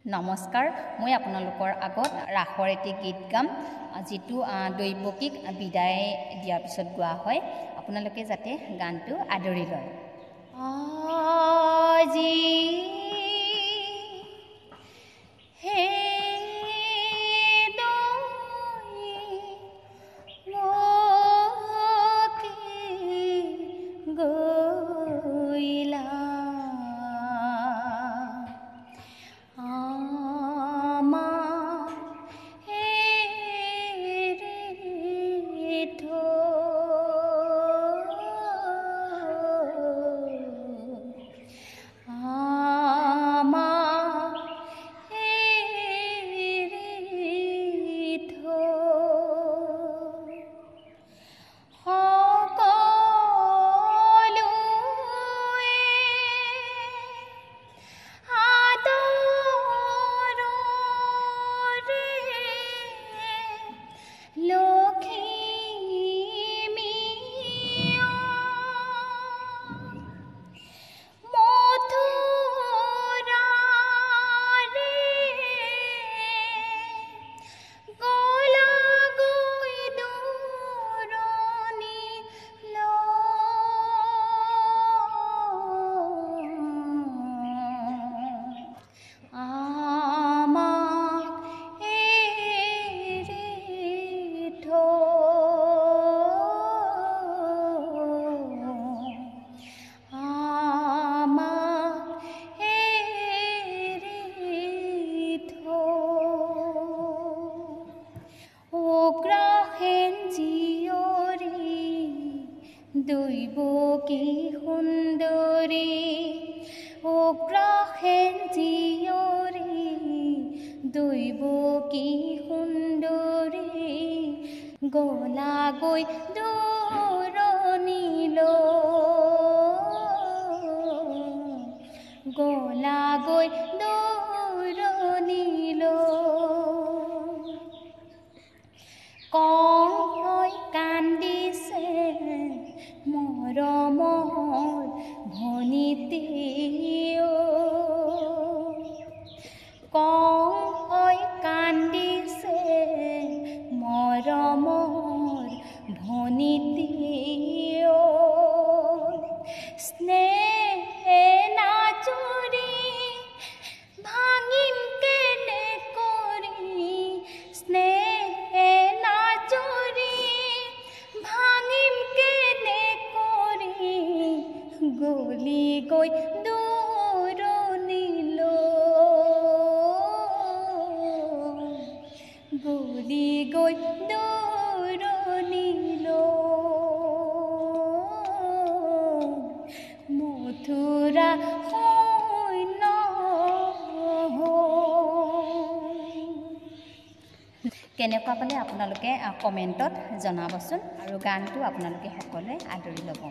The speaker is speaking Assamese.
নমস্কাৰ, মই আপোনালোকৰ আগত ৰাসৰ এটি গীত গাম, যিটো দৈৱকীক বিদায় দিয়াৰ পিছত গোৱা হয়। আপোনালোকে যাতে গানটো আদৰি লয়। আজি হে গৈলা দৈৱকী সুন্দৰী, উগ্ৰসেন জীয়ৰী, দৈৱকী সুন্দৰী, গলা গৈ দূৰণিল, গলা গৈ দূৰণিল। কংসই কান্দিছে মৰমৰ ভনীটিও, কংসই কান্দিছে মৰমৰ ভনীটিও। স্নেহ নাচৰি ভাঙিম কেনে কৰি, স্নেহ নাচৰি ভাঙিম কেনে কৰি, গলি গৈ দূৰণিল, গলি গৈ দূৰণিল। মথুৰা সৈন্য। কেনেকুৱা পালে আপোনালোকে কমেণ্টত জনাবচোন, আৰু গানটো আপোনালোকে সকলোৱে আদৰি ল'ব।